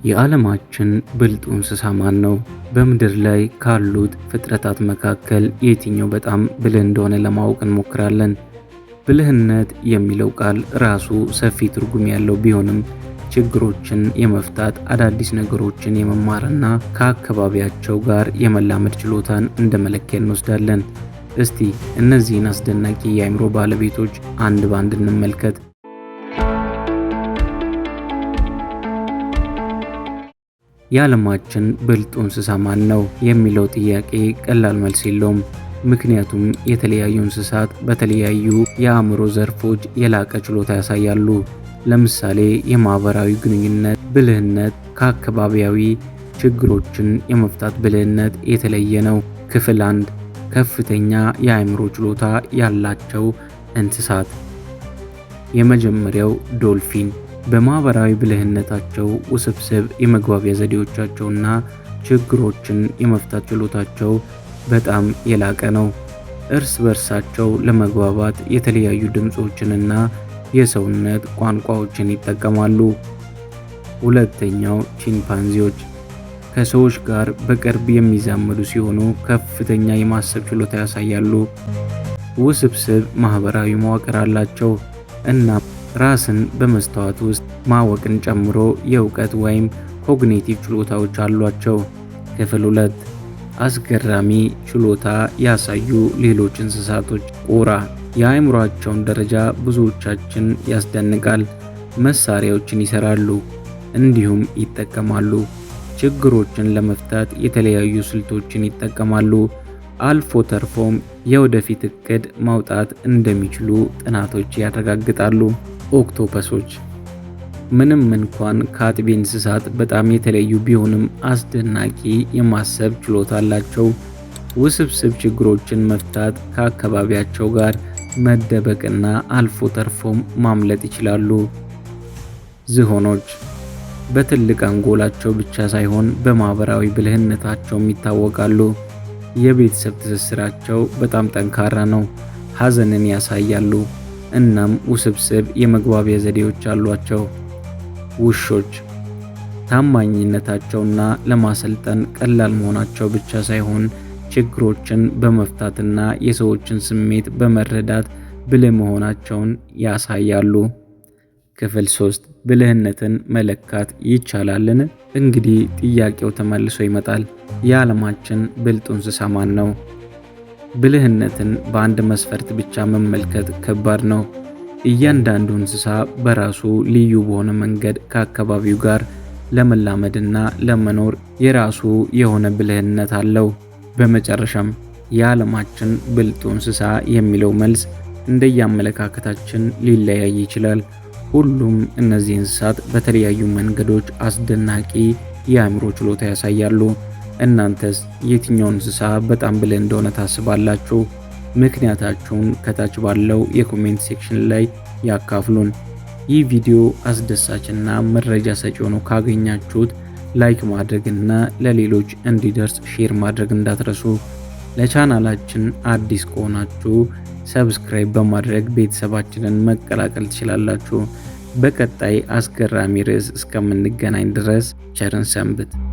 የዓለማችን ብልጡ እንስሳ ማን ነው? በምድር ላይ ካሉት ፍጥረታት መካከል የትኛው በጣም ብልህ እንደሆነ ለማወቅ እንሞክራለን። ብልህነት የሚለው ቃል ራሱ ሰፊ ትርጉም ያለው ቢሆንም ችግሮችን የመፍታት፣ አዳዲስ ነገሮችን የመማርና ከአካባቢያቸው ጋር የመላመድ ችሎታን እንደ መለኪያ እንወስዳለን። እስቲ እነዚህን አስደናቂ የአእምሮ ባለቤቶች አንድ ባንድ እንመልከት። የዓለማችን ብልጡ እንስሳ ማን ነው የሚለው ጥያቄ ቀላል መልስ የለውም። ምክንያቱም የተለያዩ እንስሳት በተለያዩ የአእምሮ ዘርፎች የላቀ ችሎታ ያሳያሉ። ለምሳሌ የማህበራዊ ግንኙነት ብልህነት ከአካባቢያዊ ችግሮችን የመፍታት ብልህነት የተለየ ነው። ክፍል 1፦ ከፍተኛ የአእምሮ ችሎታ ያላቸው እንስሳት። የመጀመሪያው ዶልፊን። በማህበራዊ ብልህነታቸው፣ ውስብስብ የመግባቢያ ዘዴዎቻቸውና ችግሮችን የመፍታት ችሎታቸው በጣም የላቀ ነው። እርስ በእርሳቸው ለመግባባት የተለያዩ ድምፆችንና የሰውነት ቋንቋዎችን ይጠቀማሉ። ሁለተኛው ቺምፓንዚዎች። ከሰዎች ጋር በቅርብ የሚዛመዱ ሲሆኑ ከፍተኛ የማሰብ ችሎታ ያሳያሉ። ውስብስብ ማህበራዊ መዋቅር አላቸው እና ራስን በመስተዋት ውስጥ ማወቅን ጨምሮ የእውቀት ወይም cognitive ችሎታዎች አሏቸው። ክፍል 2፦ አስገራሚ ችሎታ ያሳዩ ሌሎች እንስሳቶች። ቁራ። የአእምሯቸውን ደረጃ ብዙዎቻችን ያስደንቃል። መሳሪያዎችን ይሰራሉ እንዲሁም ይጠቀማሉ። ችግሮችን ለመፍታት የተለያዩ ስልቶችን ይጠቀማሉ። አልፎ ተርፎም የወደፊት እቅድ ማውጣት እንደሚችሉ ጥናቶች ያረጋግጣሉ። ኦክቶፐሶች ምንም እንኳን ከአጥቢ እንስሳት በጣም የተለዩ ቢሆንም አስደናቂ የማሰብ ችሎታ አላቸው። ውስብስብ ችግሮችን መፍታት፣ ከአካባቢያቸው ጋር መደበቅና አልፎ ተርፎም ማምለጥ ይችላሉ። ዝሆኖች በትልቅ አንጎላቸው ብቻ ሳይሆን በማህበራዊ ብልህነታቸውም ይታወቃሉ። የቤተሰብ ትስስራቸው በጣም ጠንካራ ነው። ሀዘንን ያሳያሉ እናም ውስብስብ የመግባቢያ ዘዴዎች አሏቸው። ውሾች ታማኝነታቸውና ለማሰልጠን ቀላል መሆናቸው ብቻ ሳይሆን ችግሮችን በመፍታትና የሰዎችን ስሜት በመረዳት ብልህ መሆናቸውን ያሳያሉ። ክፍል 3፦ ብልህነትን መለካት ይቻላልን? እንግዲህ ጥያቄው ተመልሶ ይመጣል። የዓለማችን ብልጡ እንስሳ ማን ነው? ብልህነትን በአንድ መስፈርት ብቻ መመልከት ከባድ ነው። እያንዳንዱ እንስሳ በራሱ ልዩ በሆነ መንገድ ከአካባቢው ጋር ለመላመድና ለመኖር የራሱ የሆነ ብልህነት አለው። በመጨረሻም የዓለማችን ብልጡ እንስሳ የሚለው መልስ እንደየአመለካከታችን ሊለያይ ይችላል። ሁሉም እነዚህ እንስሳት በተለያዩ መንገዶች አስደናቂ የአእምሮ ችሎታ ያሳያሉ። እናንተስ የትኛው እንስሳ በጣም ብልህ እንደሆነ ታስባላችሁ? ምክንያታችሁን ከታች ባለው የ comment section ላይ ያካፍሉን። ይህ ቪዲዮ አስደሳችና መረጃ ሰጪ ሆኖ ካገኛችሁት like ማድረግና ለሌሎች እንዲደርስ share ማድረግ እንዳትረሱ። ለቻናላችን አዲስ ከሆናችሁ subscribe በማድረግ ቤተሰባችንን መቀላቀል ትችላላችሁ። በቀጣይ አስገራሚ ርዕስ እስከምንገናኝ ድረስ ቸር እንሰንብት።